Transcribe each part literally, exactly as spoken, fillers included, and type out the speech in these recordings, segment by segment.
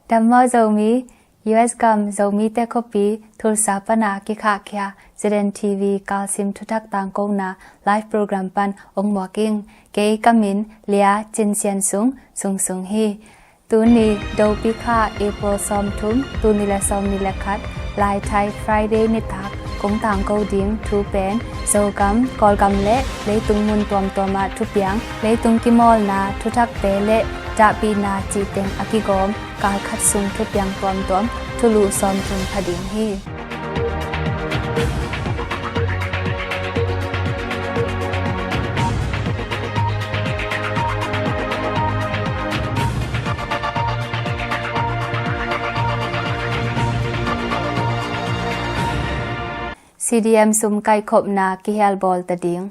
Dam maw Zomi, U S gam Zomite khuapi Tulsa pana kikhahkhia Z N T V kalsim thuthak tangkona live program pan ong muak ing. Kei ka min Lia Cin Sian Sung, Sung Sung hi. Tuni Dopi kha April sawmthum, tul nih le sawmnih le khat, Lai Thai Friday nitak kong tangko ding thu pen Zogam, Kawlgam le leitung mun tuamtuam ah thupiang, leitung kimawlna, thuthakte le dahpihna cih teng a kigawm kalkhat sung thupiang tuamtuam thulu sawmthum pha ding hi. C D M sum kaihkhopna kihel bawl ta ding.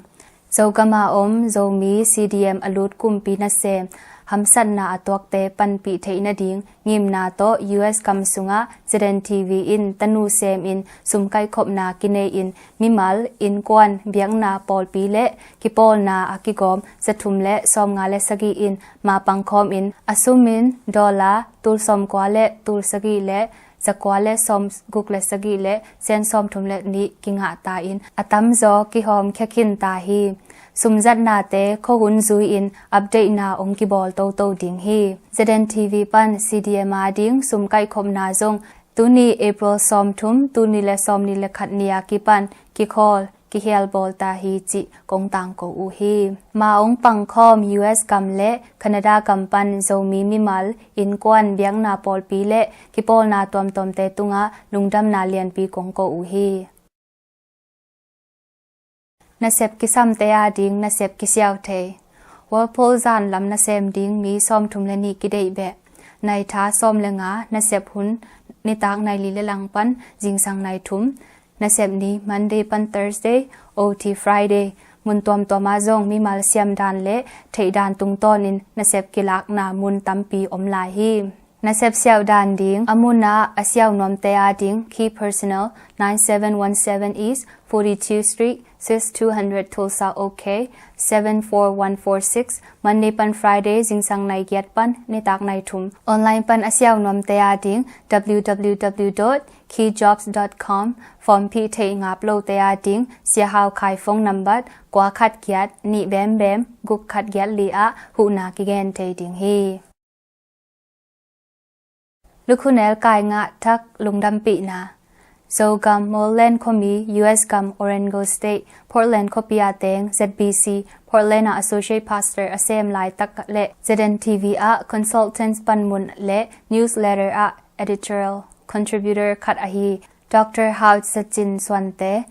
Zogam a om Zomi C D M a lut kumpi nasem hamsatna a tuakte panpih theih nading ngimna tawh U S gam sungah Z N T V in tanu sem in sum kaihkhopna kinei in mimal, innkuan, biakna pawlpi le kipawlna a kigawm zathum le sawmnga le sagih in mapang khawm in a sum in dollar tul sawmkua le tul sagih le zakua le sawmguk le sagih le sen sawmthum le nih kingah ta in a tamzaw kihawm khia khin ta hi. Sumzatnate khuahun zui in update na ong kibawl toto ding hi. Z N T V pan C D M a ding sum kaihkhopna zong tuni April sawmthum, tul nih le sawmnih le khat ni a kipan kikhawl kihel bawl ta hi cih kong tangko uh hi. Ma ong pangkhawm U S gam le Canada gam pan Zomi mimal, innkuan, biakna pawlpi le kipawlna tuamtuamte tungah lungdamna lianpi kong ko uh hi. Nasep kisamte a ding nasep kisiau thei. Walpole zan lam nasem ding mi sawmthum le nih kideih beh. Naitha sawm le nga, nasep hun nitak nai li le lang pan zingsang nai thum. Nasep ni Monday pan Thursday, O T Friday. Mun tuamtuam ah zong mimal siam dan le theih dan tungtawn in nasep kilakna mun tampi om lai hi. Nasep siau dan ding a mun ah a siau nuamte a ding key personnel, nine seven one seven East forty-two Street, Suite two hundred, Tulsa, OK, seven four one four six, Monday pan Friday zingsang nai giat pan nitak nai thum. Online pan a siau nuamte a ding W W W dot key jobs dot com. Form phih theih ngap lote a ding Sia Hau Khai phone number kua khat giat nih bem bem guk khat giat li ah huhna kigen thei ding hi. Lukhu nelkai ngah thak lungdampihna. Zogam Mortland khuami, U S gam Oregon State, Portland khuapi a teng Z B C Portland ah Associate Pastor a sem laitak le Z N T V ah Consultants panmun le Newsletter ah Editorial Contributor khat ahi Doctor Hau Za Cin Suante,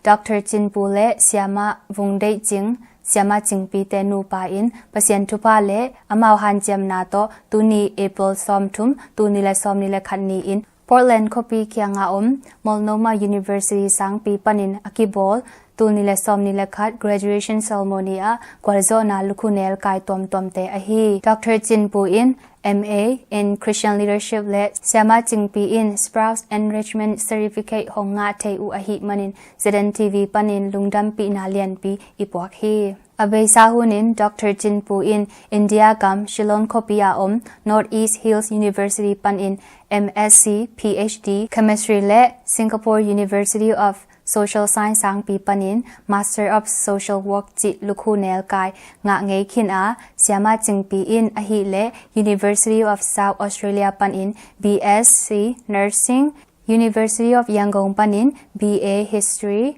Doctor Cin Pu le Siamah Vung Deih Cing, Siamah Cingpi te nupa in Pasian thupha le amau hanciamna tawh tuni April sawmthum, tul nih le sawmnih le khat ni in Portland khuapi kiangah om Multnomah University sangpi panin a kibawl tul nih le sawmnih le khat graduation ceremony ah gualzawhna lukhu nelkai tuamtuamte ahi Doctor Cin Pu in M A in Christian Leadership le Siamah Cingpi in Spouse Enrichment Certificate hong ngah thei uh ahih manin Z N T V panin lungdampihna lianpi i puak hi. A beisa hunin Doctor Cin Pu in India gam Shillong khuapi a om North East Hills University panin M S C, P H D, Chemistry le Singapore University of Social Science sangpi panin Master of Social Work cih lukhu nelkai ngah ngei khin a, Siamah Cingpi in ahih leh University of South Australia panin B S C Nursing, University of Yangon panin B A History,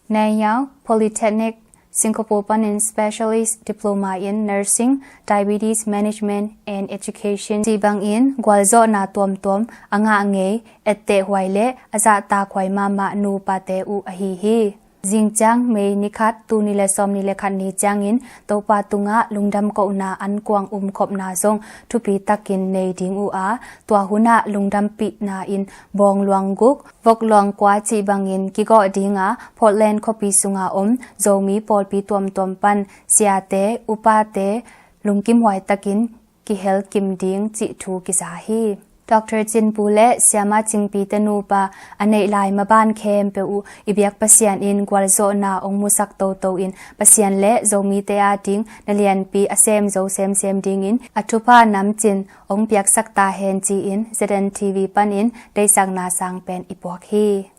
Nanyang Polytechnic Singapore panin Specialist Diploma in Nursing, Diabetes Management and Education cih bangin gualzawhna tuamtuam a ngah ngei, etteh huai le a zahtak huai mahmah nupate uh ahi hi. Zingciang May ni khat, tul nih le sawmnih le khat ni ciangin Topa tungah lungdam kohna ankuang umkhopna zong thupi takin nei ding uh a, tua hunah lungdampihna in bawng luang guk, vok luang kua cih bangin kigawh ding a, Portland khuapi sunga om Zomi pawlpi tuamtuam pan siate, upate lungkimhuai takin kihel kim ding cih thu kiza hi. Dr. Cin Pu le Siama Cingpi te nupa a neih lai maban khempeuh uh i biak Pasian in gualzawhna hong musak toto in Pasian le Zomite ading na lianpi a sem zo semsem dingin a thupha namcin hong piaksak ta hen ci-in Z N T V panin deisakna sang pen i puak hi.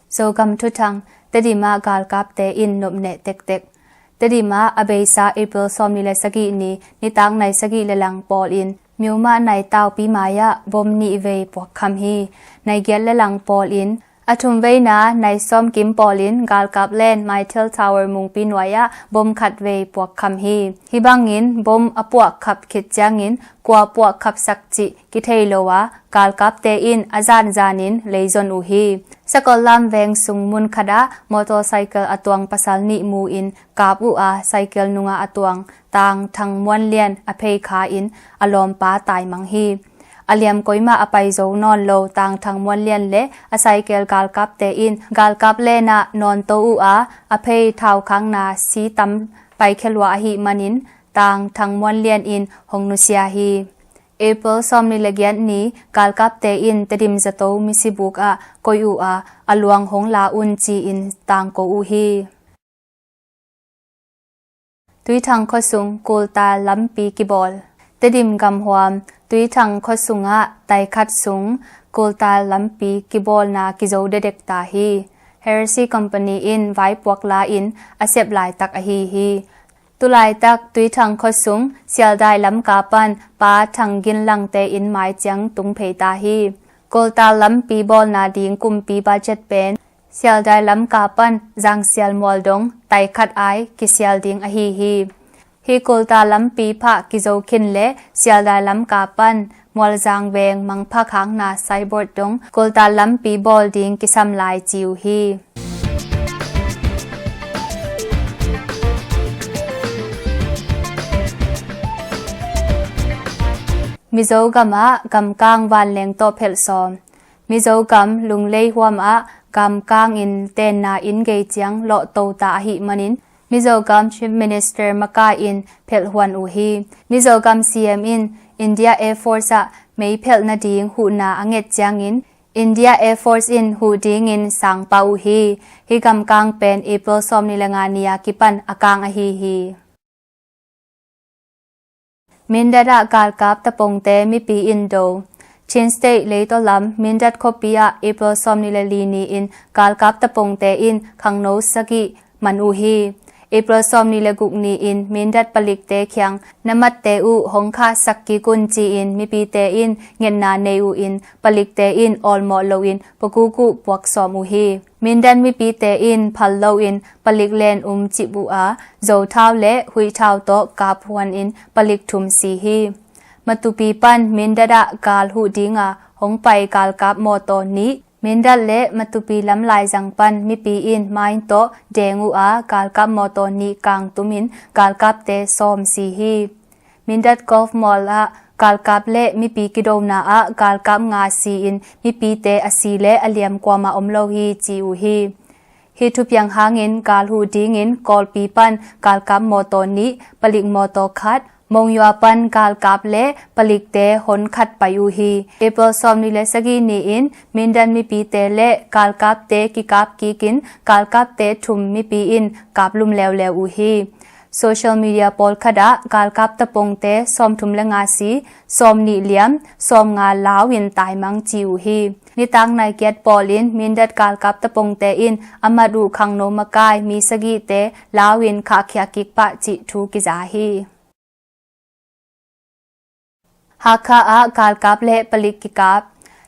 Zogam thuthang. Tedim ah galkapte in nopneh tektek. Tedim ah a beisa April sawmnih le sagih ni nitak nai sagih le lang pawlin Myanmar nai taupi mai-ah bom nih vei puakkham hi. Nai giat le lang pawlin a thum veina nai sawm kim pawlin galkap len Mytel Tower mungpi nuai-ah bom khat vei puakkham hi. Hih bangin bom a puakkhap khit ciangin kua puakkhapsak cih kithei lo a, galkapte in a zanzanin leizon uh hi. Sakollam veng sung mun khatah motorcycle a tuang pasal nih mu-in kap uh a, cycle nungah a tuang Tang Thang Muan Lian a phei kha-in a lawmpa taimang hi. A liam koimah a pai zo nawn lo Tang Thang Muan Lian le a cycle galkapte in galkap lenah nawnto uh a, a phei thaukhakna si tam paikhia lua ahih manin Tang Thang Muan Lian in hong nusia hi. April sawmnih le giat ni galkapte in Tedim zato misibuk ah koih uh a, a luang hong la un ci-in tangko uh hi. Tuithang khuasung kultal lampi kibawl. Tedim gamhuam Tuithang khuasungah taikhat sung kultal lampi kibawlna kizo dedek ta hi. Heresy Company in vaipuak la-in a sep laitak ahi hi. Tulaitak Tuithang khuasung Sialdai Lamka pan Pa Thang Gin Langte in mai ciang tung phei ta hi. Kultal lampi bawlna ding kumpi budget pen Sialdai Lamka pan Zangsial Mual dong taikhat ai kisial ding ahi hi. Hih kultal lampi phah kizo khin le Sialdai Lamka pan Mualzang veng mangpha khakna signboard dong kultal lampi bawl ding kisam lai ci uh hi. Mizo gamah gamkang vanleng tawh phelh sawm. Mizo gam Lunglei huamah gamkang in tenna inn gei ciang lawhto ta ahih manin Mizo gam Chief Minister makai in phelh huan uh hi. Mizo gam C M in India Air Force ah mei phelh nading huhna a nget ciangin India Air Force in huh dingin sangpah uh hi. Hih gamkang pen April sawmnih le nga ni a kipan a kang ahi hi. Mindat ah galkap tapongte mipi in do. Chin State leitaw lam Mindat khuapi ah April sawmnih le li ni-in galkap tapongte in khangno sagih man uh hi. April sawmnih le guk ni-in Mindat palikte kiang na matte uh hong khahsak kik un ci-in mipite in ngetna nei uh in palikte in awlmawh loin pakuk uh puak sawm uh hi. Mindat mipite in phal loin palik len um cip uh a, zothau le huihthau tawh kap huanin palik thum si hi. Matupi pan Mindat ah gal huh dinga hong pai galkap mawtaw nih, Mindat le Matupi lam laizang pan mipi in mine tawh deng uh a, galkap mawtaw nih kangtumin galkapte sawm si hi. Mindat Golf Mall ah galkap le mipi kidona ah galkap nga si-in mipite a si le a liam kuamah om lo hi ci uh hi. Hih thupiang hangin gal huh dingin Kawlpi pan galkap mawtaw nih, palik mawtaw khat, Monywa pan galkap le palikte hon khat pai uh hi. April sawmnih le sagih ni-in Mindat mipite le galkapte kikap kikin galkapte thum mipi in kap lum leuleu uh hi. Social media pawlkhat ah galkap tapongte sawmthum le nga si, sawmnih liam, sawmnga lau in taimang ci uh hi. Nitak nai giat pawlin Mindat galkap tapongte in a mat uh khangno makai mi sagihte lau in khahkhia kik pah cih thu kiza hi. Hakha ah galkap le palik kikap.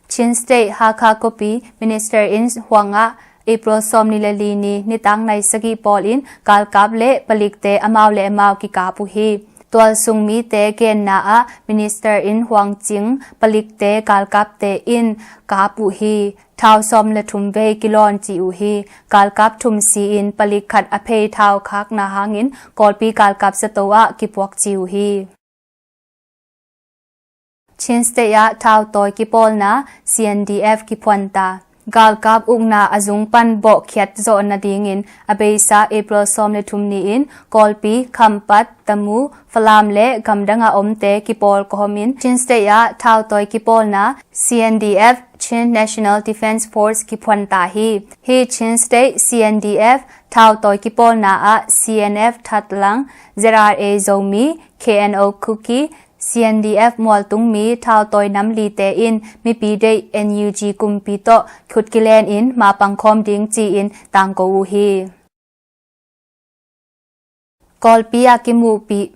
Chin State Hakha khuapi Minister in huangah April sawmnih le li ni nitak nai sagih pawlin galkap le palikte amau le amau kikap uh hi. Tualsung mite genna ah Minister in huang cing palikte galkapte in kap uh hi. Thau sawm le thum vei kilawn ci uh hi. Galkap thum si-in palik khat a phei thau khakna hangin Kawlpi galkap zato ah kipuak ci uh hi. Chin State ah thautawi kipawlna C N D F kiphuan ta. Galkap ukna a zung pan bawhkhiat zawh nadingin a beisa April sawm le thum ni-in Kawlpi, Khampat, Tamu, Falam le gamdang a omte kipawl kawmin Chin State ah thautawi kipawlna C N D F, Chin National Defence Force kiphuan ta hi. Hi Chin State C N D F thautawi kipawlna ah C N F Thatlang, Z R A Zomi, K N O Kuki, C N D F mualtungmi thautawi nam lite in mipi deih N U G kumpi tawh khut kilen in mapang khawm ding ci-in tangko uh hi. Kawlpi ah kimuhpih.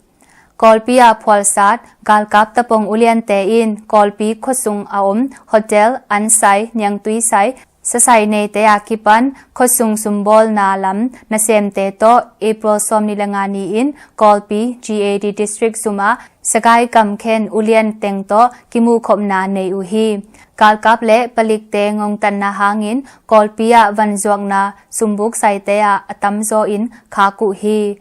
Kawlpi ah phualsat galkap tapong uliante in Kawlpi khuasung a om hotel, ansai, niangtui sai, sasai neite a kipan khuasung sumbawlna lam nasemte tawh April sawmnih le nga ni-in Kawlpi G A D District zum ah Sagaing gamkhen ulian teng tawh kimuhkhopna nei uh hi. Galkap le palikte ngongtatna hangin Kawlpi ah vanzuakna sumbuk saite ah a tamzaw in khak uh hi.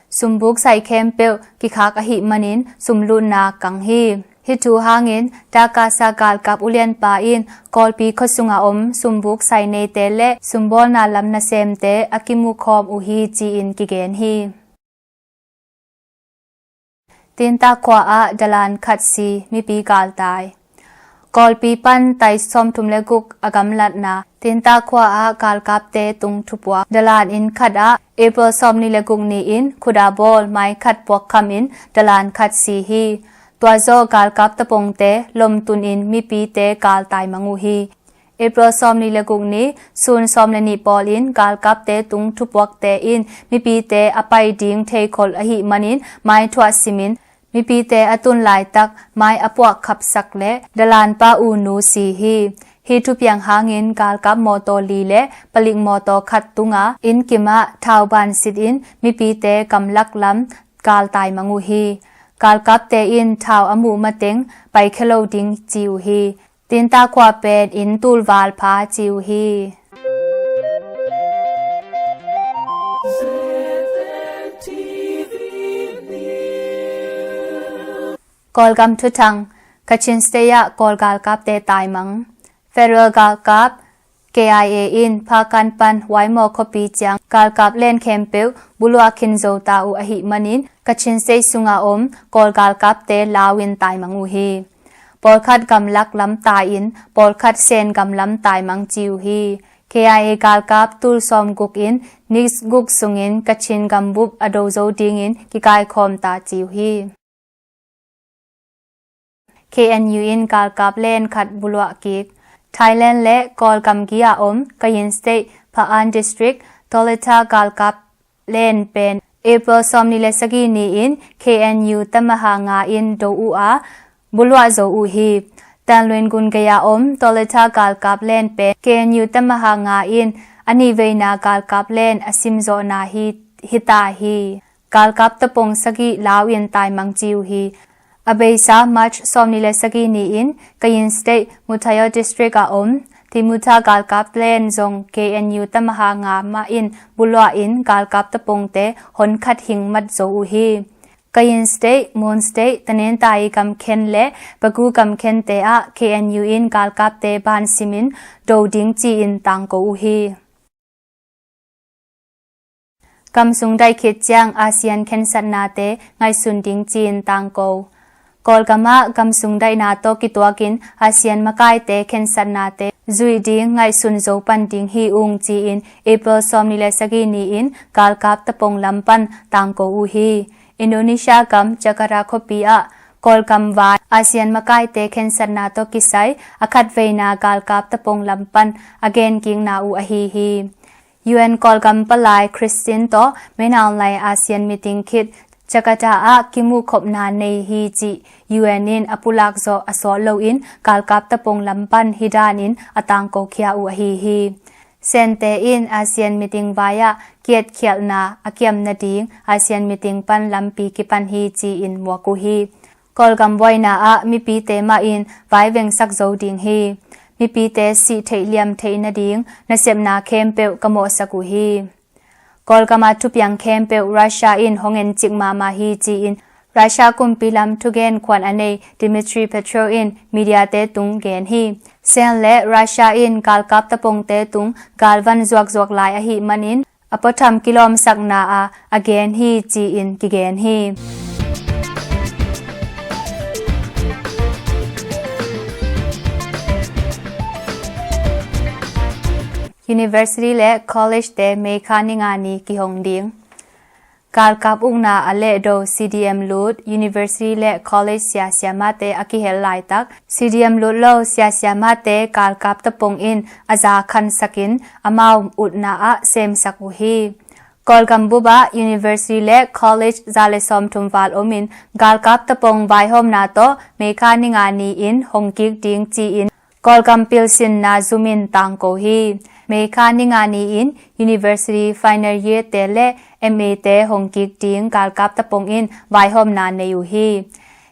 Sumbuk sai khempeuh kikhak ahih manin sumlutna kang hi. Hih thu hangin Takasa galkap ulianpa in Kawlpi khuasung a om sumbuk sai neite le sumbawlna lam nasemte a kimukhawm uh hi ci-in kigen hi. Tinta khua ah dalan khat si, mipi galtai. Kawlpi pan tai sawmthum le guk a gamlatna Tinta khua ah galkapte tung thupuak dalan inn khat ah April sawmnih le guk ni-in khuda bawl mai khat puakkham in dalan khat si hi. Tua zawh galkap tapongte lomtun in mipite galtai mang uh hi. April sawmnih le guk ni sun sawm le nih pawlin galkapte tung thupuakte in mipite a pai ding theikhol ahih manin mai thuah simin mipite a tun laitak mai a puak khapsak le dalanpa u nu si hi. Hih thupiang hangin galkap mawtaw li le palik mawtaw khat tunga innkim ah thau ban sitin mipite gamlak lam galtai mang uh hi. Galkapte in thau a muh mateng paikhia lo ding ci uh hi. Tinta khua pen inn tulval pha ci uh hi. Kawlgam thuthang. Kachin State ah Kawl galkapte taimang. Federal galkap K I A in Phakan pan Waimau khuapi ciang galkap len khempeuh buluah khin zo ta uh ahih manin Kachin State sunga om Kawl galkapte lau in taimang uh hi. Pawlkhat gamlak lam tai-in pawlkhat Sen gam lam taimang ci uh hi. K I A galkap tul sawm guk in ni guk sungin Kachin gambup a do zo dingin kikaikhawm ta ci uh hi. K N U in galkap len khat buluah kik. Thailand le Kawlgam gi a om Kayin State, Pha'an District, Tawleta galkap len pen April sawmnih le sagih ni-in K N U tamaha nga in do uh a buluah zo uh hi. Tanluin gun gei a om Tawleta galkap len pen K N U tamaha nga in a nihveina galkap len a simzawhna hi, hi ta hi. Galkap tapong sagih lau in taimang ci uh hi. A beisa March sawmnih le sagih ni-in Kayin State, Mutaya District a om Timuta galkap len zong K N U tamaha nga mah in buluah in galkap tapongte hon khat hing mat zo uh hi. Kayin State, Mon State, Tanentai gamkhen le Bagu gamkhente ah K N U in galkapte ban simin do ding ci-in tangko uh hi. Gam sung daih khit ciang ASEAN khensatnate ngaihsun ding ci-in tangko. Kawlgam ah gam sung daihna tawh kituakin ASEAN makaite khensatnate zuih ding ngaihsun zo pan ding hi ung ci-in April sawmnih le sagih ni-in galkap tapong lam pan tangko uh hi. Indonesia gam Jakarta khuapi ah Kawlgam vai ASEAN makaite khensatna tawh kisai a khatveina galkap tapong lam pan a genkikna uh ahi hi. U N Kawlgam palai Christine tawh Menaulai ASEAN meeting khit Jakarta ah kimuhkhopna nei hi cih U N in a pulak zawh a sawt loin galkap tapong lam pan hi danin a tangkokhia uh ahi hi. Sente in ASEAN meeting vai-ah kiatkhialhna a kiam nading ASEAN meeting pan lampi kipan hi ci-in muak uh hi. Kawlgam buaina ah mipite mah in vai vengsak zo ding hi. Mipite sih theih liam theih nading nasepna khempeuh ka mawhsak uh hi. Kawlgam ah thupiang khempeuh Russia in hong encik mahmah hi ci-in Russia kumpi lam thugen khuan a nei Dmitry Petrov in media-te tung gen hi. Sen le Russia in galkap tapongte tung galvan zuakzuak lai ahih manin a puatham kilawmsakna ah a gen hi ci-in kigen hi. University le college-te May kha ni nga ni kihong ding. Galkap ukna a lehdo C D M lut, university le college sia siamate a kihel laitak, C D M lut lo sia siamate galkap tapong in a za khansakin amau utna ah semsak uh hi. Kawlgam bup ah university le college za le sawmthum val omin galkap tapong vaihawmna tawh May kha ni nga ni-in hong kik ding ci-in Kawlgam pilsinna zum in tangko hi. May kha ni nga ni-in university final year-te le M A-te hong kik ding galkap tapong in vaihawmna nei uh hi.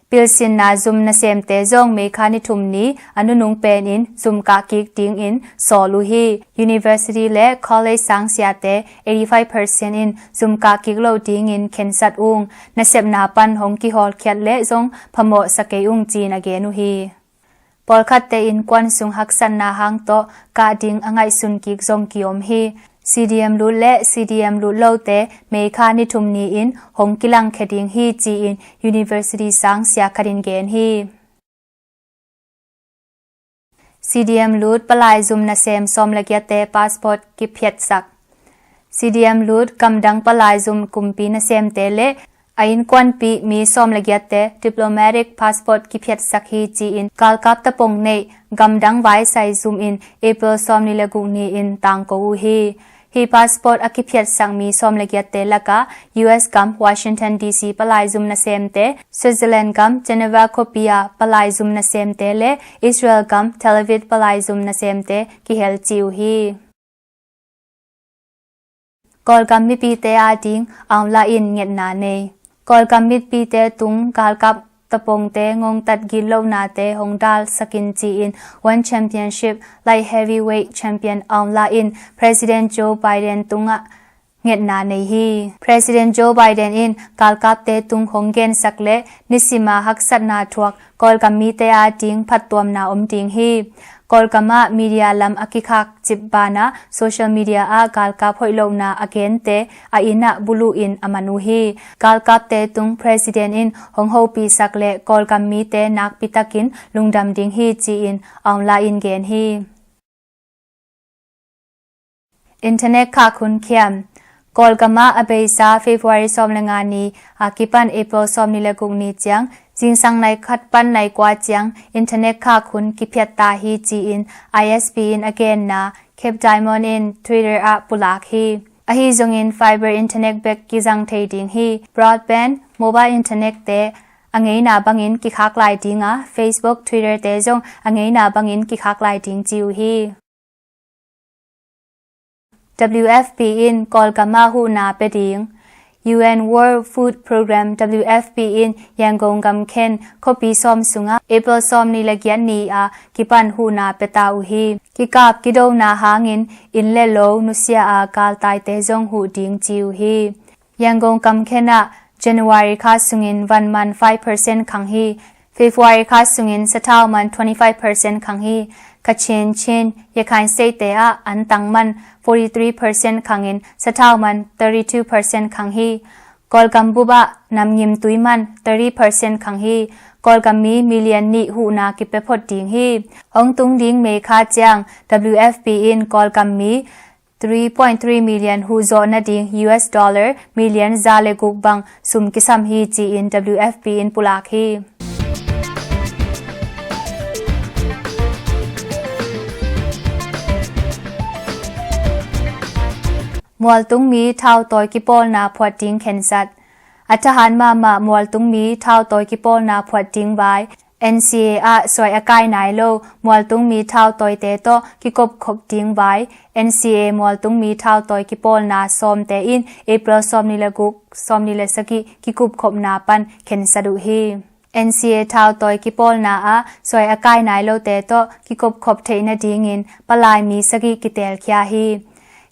Pilsinna zum nasemte zong May kha ni thum ni a nunung penin zum kah kik dingin sawl uh hi. University le college sangsiate eighty five percent in zum kah kik lo dingin khensat ung. Nasepna pan hong kihawlkhiat le zong phamawh sa kei ung ci-in a gen uh hi. Pawlkhatte innkuan sung haksatna hang tawh kah ding a ngaihsun kik zong kiom hi. C D M lut le C D M lut lote May kha ni thum ni-in hong kilangkhia ding hi ci-in university sangsia khat in gen hi. C D M lut palai zum nasem sawm le giate passport kiphiatsak. C D M lut gamdang palai zum kumpi nasemte le a innkuanpih mi sawm le giate diplomatic passport kiphiatsak hi ci-in galkap tapong neih gamdang vaisai zum in April sawmnih le guk ni-in tangko uh hi. Hih passport a kiphiatsak mi sawm le giate lakah U S gam Washington D C palai zum nasemte, Switzerland gam Geneva khuapi ah palai zum nasemte le Israel gam Tel Aviv palai zum nasemte kihel ci uh hi. Kawlgam mipite ading Aung La in ngetna nei. Kawlgam mipite tung galkap tapongte ngongtat gitlohnate hong dalsakin ci-in One Championship light heavyweight champion Aung La in President Joe Biden tungah ngetna nei hi. President Joe Biden in galkapte tung hong gensak le nisima haksatna thuak Kawlgam mite ading phattuamna om ding hi. Kawlgam ah media lam a kikhak cip banah social media ah galkap hoih lohna a gente a inn ah buluh in a man uh hi. Galkapte tung president in hong hopihsak le Kawlgam mite nakpitakin lungdam ding hi ci-in Aung La in gen hi. Internet khak hun khiam. Kawlgam ah a beisa February sawm le nga ni a kipan April sawmnih le guk ni ciang zingsang nai khat pan nai kua ciang internet khak hun kiphiat ta hi ci-in I S P in a genna Cape Diamond in Twitter ah pulak hi. Ahi zongin fiber internet bek kizang thei ding hi. Broadband, mobile internet te a ngeina bangin kikhak lai ding a, Facebook, Twitter te zong a ngeina bangin kikhak lai ding ci uh hi. W F P in Kawlgam ah huhna pia ding. U N World Food Programme, W F P in Yangon gam khen khuapi sawm sungah April sawmnih le giat ni a kipan huhna pia ta uh hi. Kikap kidona hangin inn le lo nusia a galtaite zong huh ding ci uh hi. Yangon gam khen ah January kha sungin van man five percent khang hi. February kha sungin sathau man twenty five percent khang hi. Kachin, Chin, Rakhine State te ah antang man forty three percent khangin sathau man thirty two percent khang hi. Kawlgam bup ah namngim tui man thirty percent khang hi. Kawlgam mi million nih huhna kipia phot ding hi. Hong tung ding May kha ciang W F P in Kawlgam mi three point three million huh zawh nading U S dollar million za le guk bang sum kisam hi ci-in W F P in pulak hi. Mualtung mi thautawi kipawlna phuat ding khensat. A thahat mahmah mualtung mi thautawi kipawlna phuat ding vai N C A ah suai a kai nai lo mualtung mi thautawite tawh kikopkhop ding vai N C A mualtung mi thautawi kipawlna sawmte in April sawmnih le guk, sawmnih le sagih kikupkhopna pan khensat uh hi. N C A thautawi kipawlna ah suai a kai nai lote tawh kikopkhop theih nadingin palai mi sagih kitelkhia hi.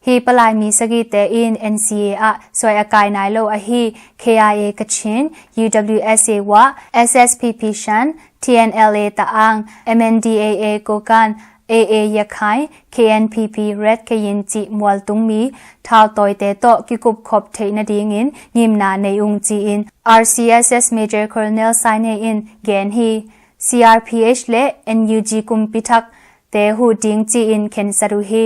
Hih palai mi sagihte in N C A ah suai a kai nai lo ahi K I A Kachin, U W S A Wa, S S P P Shan, T N L A Taang, M N D A A Kokang, A A Yakhai, K N P P Red Kayin cih mualtung mi thautawite tawh kikupkhop theih nadingin ngimna nei ung ci-in R C S S Major Colonel Saine in gen hi. C R P H le N U G kumpi thakte huh ding ci-in khensat uh hi.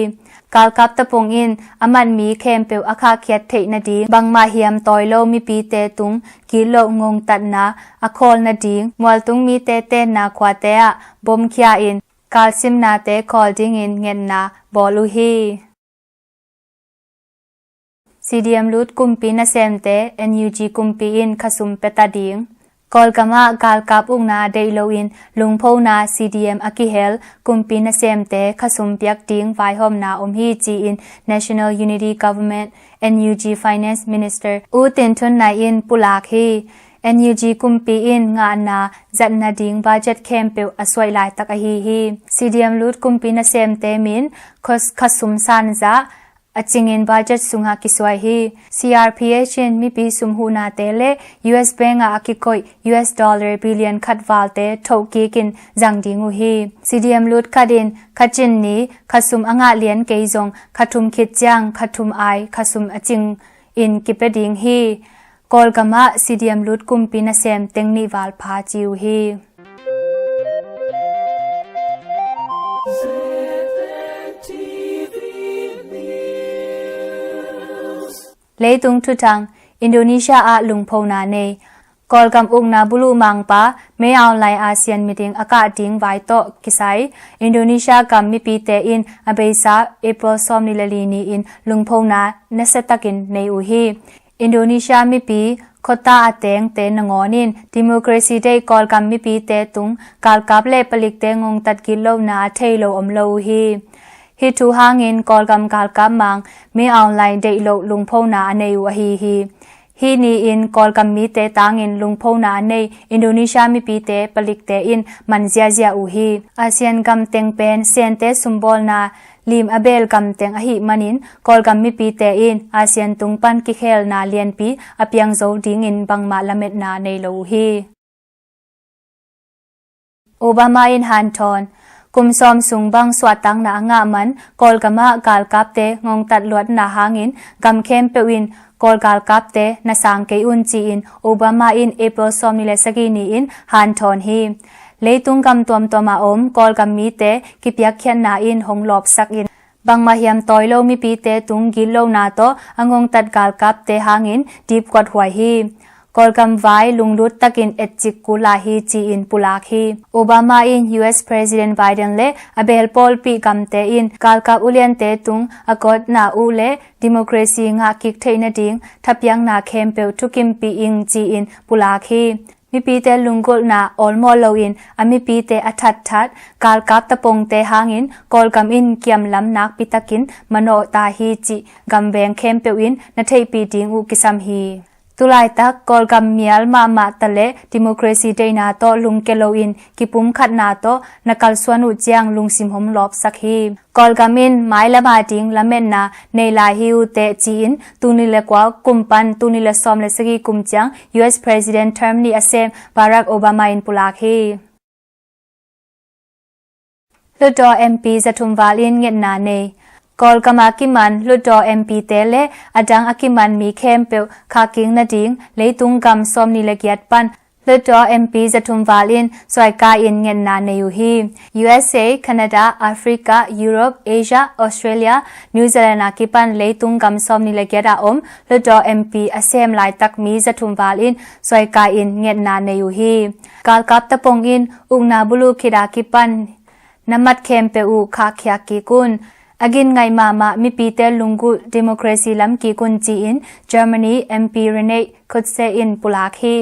Galkap tapong in a mat mi khempeuh a khahkhiat theih nading, bangmah hiam tawi lo mipite tung gitloh ngongtatna a khawl nading, mualtung mite tenna khuate ah bom khia in kalsimnate khawl dingin ngetna bawl uh hi. C D M Lut kumpi nasemte N U G kumpi in khasum pia ta ding. Kawlgam ah galkap ukna deih loin lungphona C D M a kihel kumpi nasemte khasum piak ding vaihawmna om hi ci-in National Unity Government, N U G Finance Minister U Tin Thun Naing in pulak hi. N U G kumpi in ngahna zat nading budget khempeuh a suaih laitak ahi hi. C D M Lut kumpi nasemte min khos-, khasum san zah a cingin budget sungah kisuai hi. C R P H in mipi sum huhnate le U S Bank ah a kikoih U S dollar billion khat valte thoh kikin zang ding uh hi. C D M Lut khat in Kachin ni khasum a ngah lian kei zong khathum khit ciang khathum ai khasum a cing in kipia ding hi. Kawlgam ah C D M Lut kumpi nasem teng nih val pha ci uh hi. Leitung thuthang, Indonesia ah lungphona nei. Kawlgam ukna buluh mangpa Min Aung Hlaing ASEAN meeting a kah ding vai tawh kisai Indonesia gam mipite in a beisa April sawmnih le li ni-in lungphona nasiatakin nei uh hi. Indonesia mipi khuata a tengte nangawn in democracy deih Kawlgam mipite tung galkap le palikte ngongtat gitlohna a thei lo om lo uh hi. Hih thu hangin Kawlgam galkap mang Min Aung Hlaing deih loh lungphona a nei uh ahi hi. Hih ni-in Kawlgam mite tangin lungphona a nei Indonesia mipite palikte in man ziazia uh hi. ASEAN gam teng pen Sente sumbawlna lim a beel gam teng ahih manin Kawlgam mipite in ASEAN tung pan kikhelna lianpi a piang zo dingin bangmah lametna nei lo uh hi. Obama in hanthawn. Kum sawm sung bang suahtakna a ngah man Kawlgam ah galkapte ngongtat luatna hangin gam khempeuh in Kawl galkapte na sang kei un ci-in Obama in April sawmnih le sagih ni-in hanthawn hi. Leitung gam tuamtuam a om Kawlgam mite kipiakkhiatna in hong lawpsak in bangmah hiam tawi lo mipite tung gitlohna tawh a ngongtat galkapte hangin dipkuat huai hi. Kawlgam vai lunglut takin etcik kul lai hi ci-in pulak hi. Obama in U S President Biden le a beel pawlpi gamte in galkap uliante tung a kawtna uh le democracy ngah kik theih nading thapiakna khempeuh thukimpih ing ci-in pulak hi. Mipite lunggulhna awlmawh loin a mipite a thatthat galkap tapongte hangin Kawlgam in kiamlam nakpi takin manawh ta hi cih gamveng khempeuh in na theihpih ding uh kisam hi. Tulaitak Kawlgam mial mahmah ta le democracy deihna tawh lungkia loin kipumkhatna tawh na kalsuan uh ciang lungsim hong lawpsak hi. Kawlgam in mailam a ding lametna nei lai hi uh teh ci-in tul nih le kua kum pan tul nih le sawm le sagih kum ciang U S President term nih a sem Barack Obama in pulak hi. Hlutdaw M P zathum val in ngetna nei. Kawlgam a kiman Hlutdaw M P te le a dang a kiman mi khempeuh khahkik nading leitung gam sawmnih le giat pan Hlutdaw M P zathum val in suaikai in ngetna nei uh hi. U S A, Canada, Africa, Europe, Asia, Australia, New Zealand a kipan leitung gam sawmnih le giat a om Hlutdaw M P a sem laitak mi zathum val in suaikai in ngetna nei uh hi. Galkap tapong in ukna buluh khit a kipan na mat khempeuh uh khahkhiak kik un. A gin ngaih mahmah mipite lunggulh democracy lam kik un ci-in Germany M P Renate Künast in pulak hi.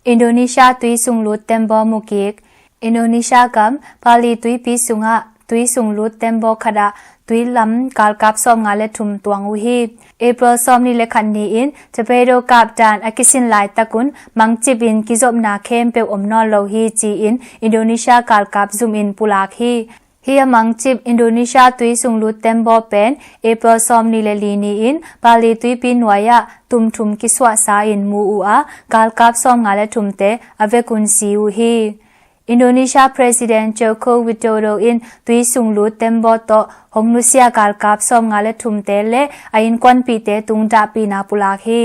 Indonesia tui sunglut tembaw mu kik. Indonesia gam Bali tuipi sungah tui sunglut tembaw khat ah tui lam galkap sawmnga le thum tuang uh hi. April sawmnih le khat ni-in torpedo kap dan a kisin laitak un mangcip in kizopna khempeuh om nawn lo hi ci-in Indonesia galkap zum in pulak hi. Hih a mangcip Indonesia tuisung lut tembaw pen April sawmnih le li ni-in Bali tuipi nuai-ah tum thum kisuahsa in mu uh a, galkap sawmnga le thumte a vekun si uh hi. Indonesia President Joko Widodo in tuisung lut tembaw tawh hong nusia galkap sawmnga le thumte le a innkuanpihte tung dahpihna pulak hi.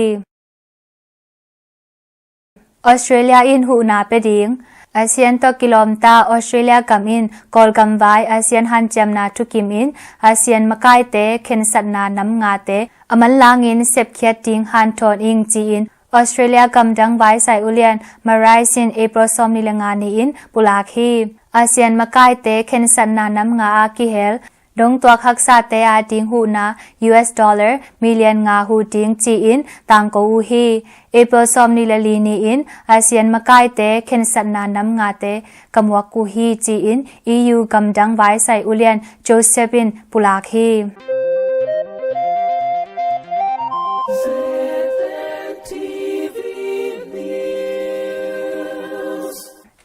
Australia in huhna pia ding. ASEAN tawh kilawmta Australia gam in Kawlgam vai ASEAN hanciamna thukim in ASEAN makaite khensatna nam ngate a manlangin sepkhiat ding hanthawn ing ci-in Australia gamdang vaisai ulian Marais in April sawmnih le nga ni-in pulak hi. ASEAN makaite khensatna nam nga a kihel dongtuak haksate a ding huhna U S dollar million nga huh ding ci-in tangko uh hi. April sawmnih le li ni-in ASEAN makaite khensatna nam ngate ka muak uh hi ci-in E U gamdang vaisai ulian Joseph in pulak hi.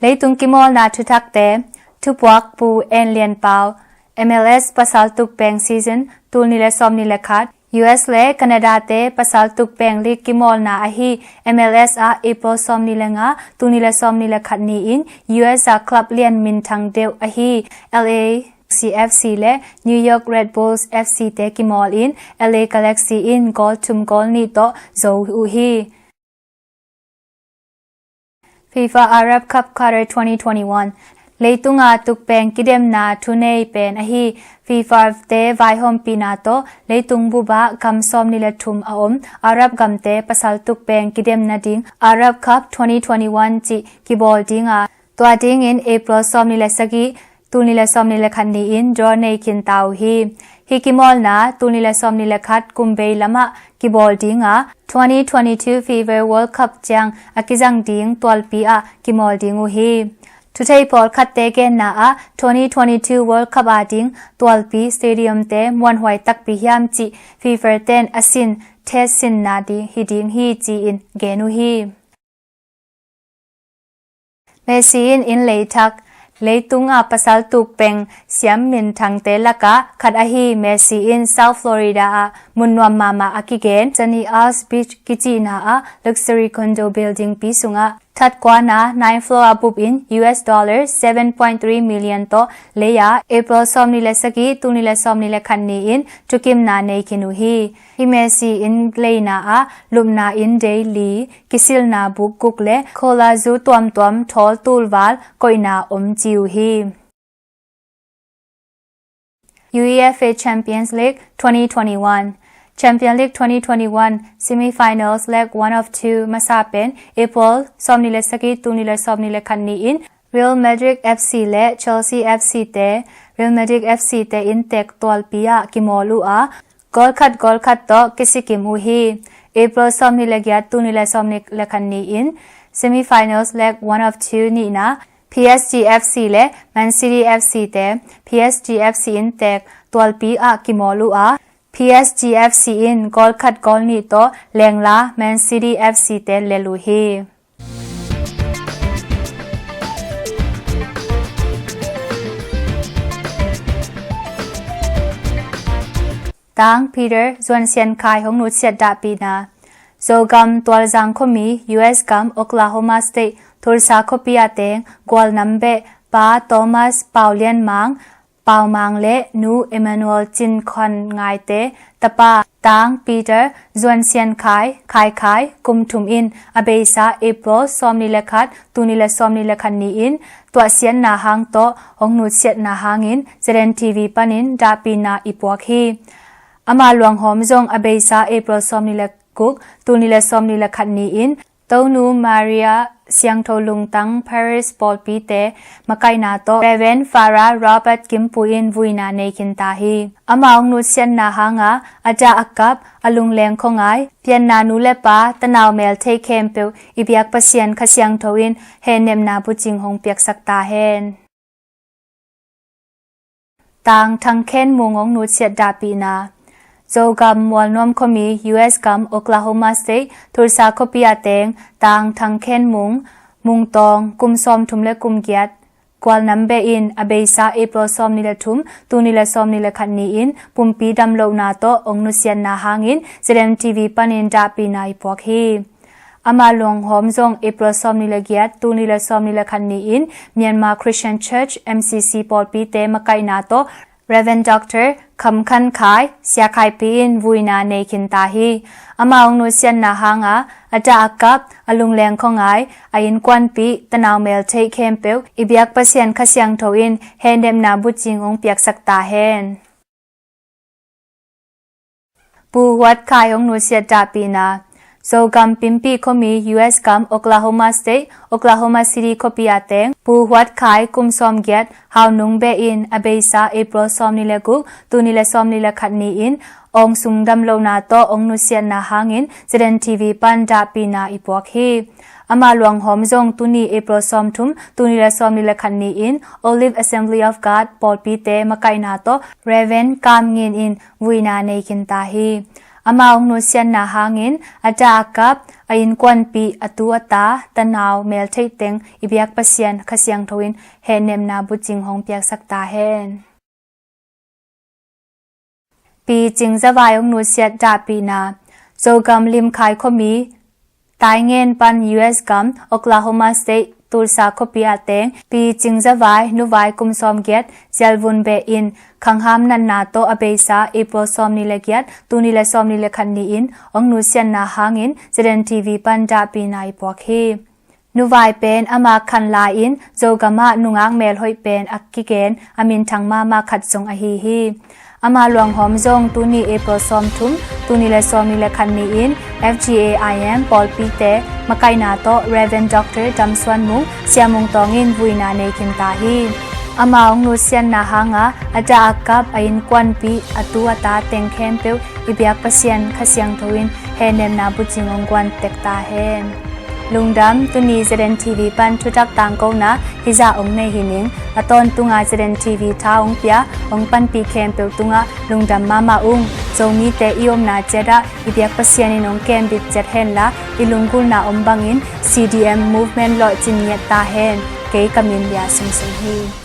Leitung kimawlna thuthakte, thupuak Pu En Lian Pau, M L S pasal tukpeng season tul nih le sawmnih le khat, U S le Canada te pasal tukpeng lik kimawlna ahi M L S ah April sawmnih le nga, tul nih le sawmnih le khat ni-in U S a club lian minthang deuh ahi L A C F C le New York Red Bulls F C te kimawl in L A Galaxy in goal thum goal nih tawh zo uh hi. FIFA Arab Cup Qatar twenty twenty-one. Leitunga tukpeng kidemna thunei pen ahi FIFA te vaihawmpihna tawh leitung bupah gam sawmnih le thum a om Arab gamte pasal tukpeng kidemna ding Arab Cup twenty twenty-one cih kibawl dinga, tua dingin April sawmnih le sagih, tul nih le sawmnih le khat ni-in draw nei khin ta uh hi. Hih kimawlna tul nih le sawmnih le khat kum bei lamah kibawl dinga, twenty twenty-two FIFA World Cup ciang a kizang ding tualpi ah kimawl ding uh hi. Thuthei pawlkhatte genna ah twenty twenty-two World Cup a ding tualpi stadium te muanhuai takpi hiam cih FIFA ten a sin test sinna ding hi ding hi ci-in gen uh hi. Messi in inn lei thak. Leitung ah pasal tukpeng siam minthangte lakah khat ahi Messi in South Florida ah mun nuam mahmah a kigen Sunny Isles Beach kicihna ah luxury condo building pi sungah that kuana nine floor a bup in U S dollar seven point three million tawh lei a, April sawmnih le sagih, tul nih le sawmnih le khat ni-in thukimna nei khin uh hi. Hih Messi inn leina ah lupna inn dei li, kisilna buk guk le cola zu tuamtuam thawl tulval koihna om ci uh hi. UEFA Champions League twenty twenty-one. Champions League twenty twenty-one semifinals leg one of two masa pen April sawmnih le sagih, tul nih le sawmnih le khat ni-in Real Madrid F C le Chelsea F C te, Real Madrid F C te inntek tualpi ah kimawl uh a, goal khat goal khat tawh kisikim uh hi. April sawmnih le giat, tul nih le sawmnih le khat ni-in semifinals leg one of two nihna P S G F C le Man City F C te, P S G F C inntek tualpi ah kimawl uh a, P S G F C in goal khat goal nih tawh lengla Man City F C te lel uh hi. Tang Peter Zuan Sian Khai hong nutsiat dahpihna. Zogam Tualzang khuami, U S gam Oklahoma State, Tulsa khuapi a teng Gualnam beh Pa Thomas Pau Lian Mang, Pau Mang le Nu Emmanuel Cin Khuan Ngaite tapa Tang Peter Zuan Sian Khai, Khai Khai, kum thum in a beisa April sawmnih le khat, tul nih le sawmnih le khat ni-in tuahsiatna hang tawh hong nutsiatna hangin Z N T V panin dahpihna i puak hi. Ama luanghawm zong a beisa April sawmnih le guk, tul nih le sawmnih le khat ni-in Tonu Maria Siangtho Lungtang Parish pawlpite makaihna tawh Reverend Father Robert Kimpu in vuina nei khin ta hi. Ama hong nutsiatna hanga a dah a kap, a lungleng khuangai, pianna nu le pa, tanau mel thei khempeuh i biak Pasian Kha Siangtho in hehnepna bucing hong piaksak ta hen. Tang Thang Khen Mung hong nutsiat dahpihna. Zogam Mualnuam khuami, U S gam Oklahoma State, Tulsa khuapi a teng Tang Thang Khen Mung, Mung Tawng, kum sawmthum le kum giat, Gualnam beh in a beisa April sawmnih le thum, tul nih le sawmnih le khat ni-in pumpi damlohna tawh hong nusiatna hangin Z N T V panin dahpihna i puak hi. Ama luanghawm zong April sawmnih le giat, tul nih le sawmnih le khat ni-in Myanmar Christian Church, M C C pawlpite makaihna tawh Rev. Doctor Kham Khan Khai, Sia Khai Pi in vuina nei khin ta hi. Ama hong nusiatna hanga a dah a kap, a lungleng khuangai, a innkuanpih, tanau meltheih khempeuh i biak Pasian Kha Siangtho in hehnepna bucing hong piaksak ta hen. Pu Huat Khai hong nusiat dahpihna. Zogam Pimpih khuami U S gam Oklahoma State, Oklahoma City khuapi a teng Pu Huat Khai kum sawmgiat, Haunung beh in a beisa April sawmnih le guk, tul nih le sawmnih le khat ni-in awng sung damlohna tawh hong nusiatna hangin Z N T V pan dahpihna i puak hi. Ama luanghawm zong tuni April sawmthum, tul nih le sawmnih le khat ni-in Olive Assembly of God pawlpite makaihna tawh Rev. Kam Ngin in vuina nei khin ta hi. Ama hong nusiatna hangin a dah a kap, a innkuanpih, a tu a ta, tanau meltheih teng i biak Pasian Kha Siangtho in hehnepna bucing hong piaksak ta hen. Pi Cing Za Vai hong nusiat dahpihna. Zogam Lim Khai khuami, Taingen pan U S gam Oklahoma State, Tulsa khuapi a teng Pi Cing Za Vai, nuvai kum sawmgiat, Zialvun beh in khangham natna tawh a beisa April sawmnih le giat, tul nih le sawmnih le khat ni-in hong nusiatna hangin Z N T V pan dahpihna i puak hi. Nuvai pen ama khan lai-in Zogam ah nungak melhoih pen a kigen a minthang mahmah khat zong ahi hi. Ama luanghawm zong tuni April sawmthum, tul nih le sawmnih le khat ni-in F G A I M pawlpite makaihna tawh Rev. Doctor Dam Suan Mung, Sia Mung Tawng in vuina nei khin ta hi. Ama hong nusiatna hanga a dah a kap, a innkuanpih, a tu a ta teng khempeuh i biak Pasian Kha Siangtho in hehnepna bucing hong guan tek ta hen. Lungdam. Tuni Z N T V pan thutak tangkona hizah hong nei hi ning. A tawntunga Z N T V tha hong pia, hong panpih khempeuh tungah lungdam mahmah ung. Zomite i omna ciatah i biak Pasian in hong kembit ciat henla, i lunggulhna om bangin C D M movement lawhcin ngiat ta hen. Kei ka min Lia Sung Sung hi.